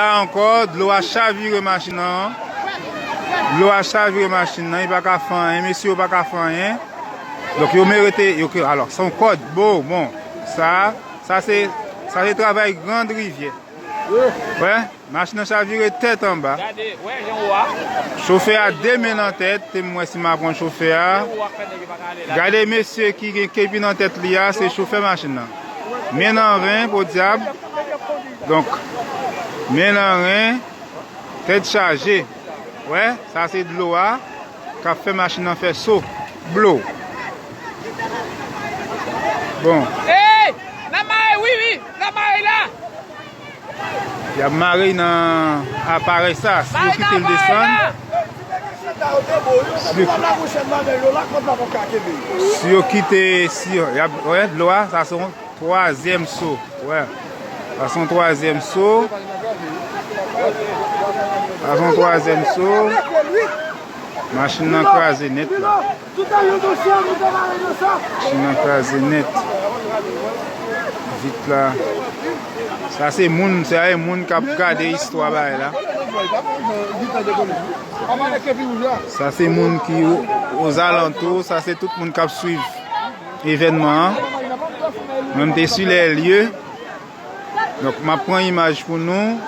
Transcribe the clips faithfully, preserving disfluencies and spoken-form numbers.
La ankò, dlo a chavire machin nan. Dlo a chavire machin nan, li pa ka fè anyen, mesye yo pa ka fè anyen. Donk yo merite, yo ke, alò, se yon kòd, bon, bon. Sa, sa se, sa se travay Grand Rivière. Wè, machin nan chavire tèt anba. Gade, wè, jan ou a. Chofè a de men nan tèt, te m wè si m ap pran chofè a. Gade mesye ki gen kepi nan tèt li a, se chofè machin nan. Men nan ren, podyab. Donk, men nan ren, tèt chaje. Wè, sa se dlo a k ap fè machin nan fè so. Blo. Bon. Ey! N ap mare, wi, wi! N ap mare la! Y ap mare nan aparèy sa. Si yo kite l desann, si yo, si yo kite, si yo, y ap, wè, dlo a, sa se yon twazyèm so. Wè. Sa se yon twazyèm so. Sa se yon twazyèm so. Machin nan kraze nèt la. Machin nan kraze nèt. Vit la. Sa se moun, sa se moun k ap gade istwa bagay la. Sa se moun ki o, ozalantou, sa se tout moun k ap swiv evènman an. Mwen m te sou lè lye. Donk, m ap pran imaj pou nou,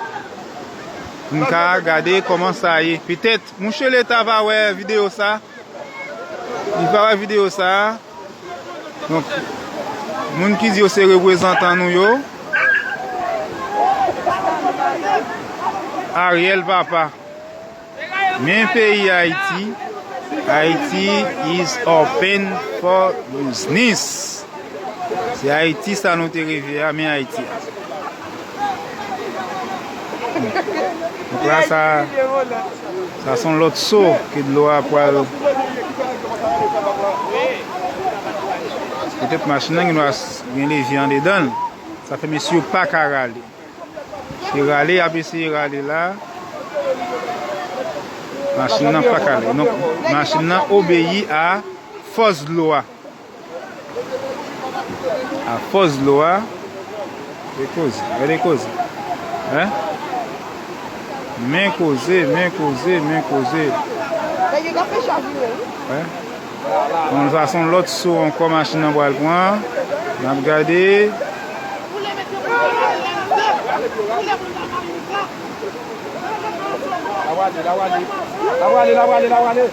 pou n ka gade kòman sa ye. Petèt, mouche Leta va wè videyo sa. Li va wè videyo sa. Donk, moun ki di yo se reprezantan nou yo. Ariel Papa. Men peyi Ayiti, Ayiti is open for business. Se Ayiti sa nou te reve a, men Ayiti a. Donk la, sa, sa se yon lòt so ke dlo a pral. Petèt machin nan gen dwa gen levye andedan l. Sa fè mesye yo pa ka rale. Se rale, y ap eseye rale la. Machin nan pa ka ale. Donk, machin nan obeyi a fòs dlo a. A fòs dlo a. E koze, gade koze. Hein? Men koze, men koze, men koze. Nèg yo kanpe chavire, wi. Hein? Bon, sa se yon lòt so ankò machin nan pral pran. N ap gade. L ap ale, l ap ale. L ap ale, l ap ale, l ap ale.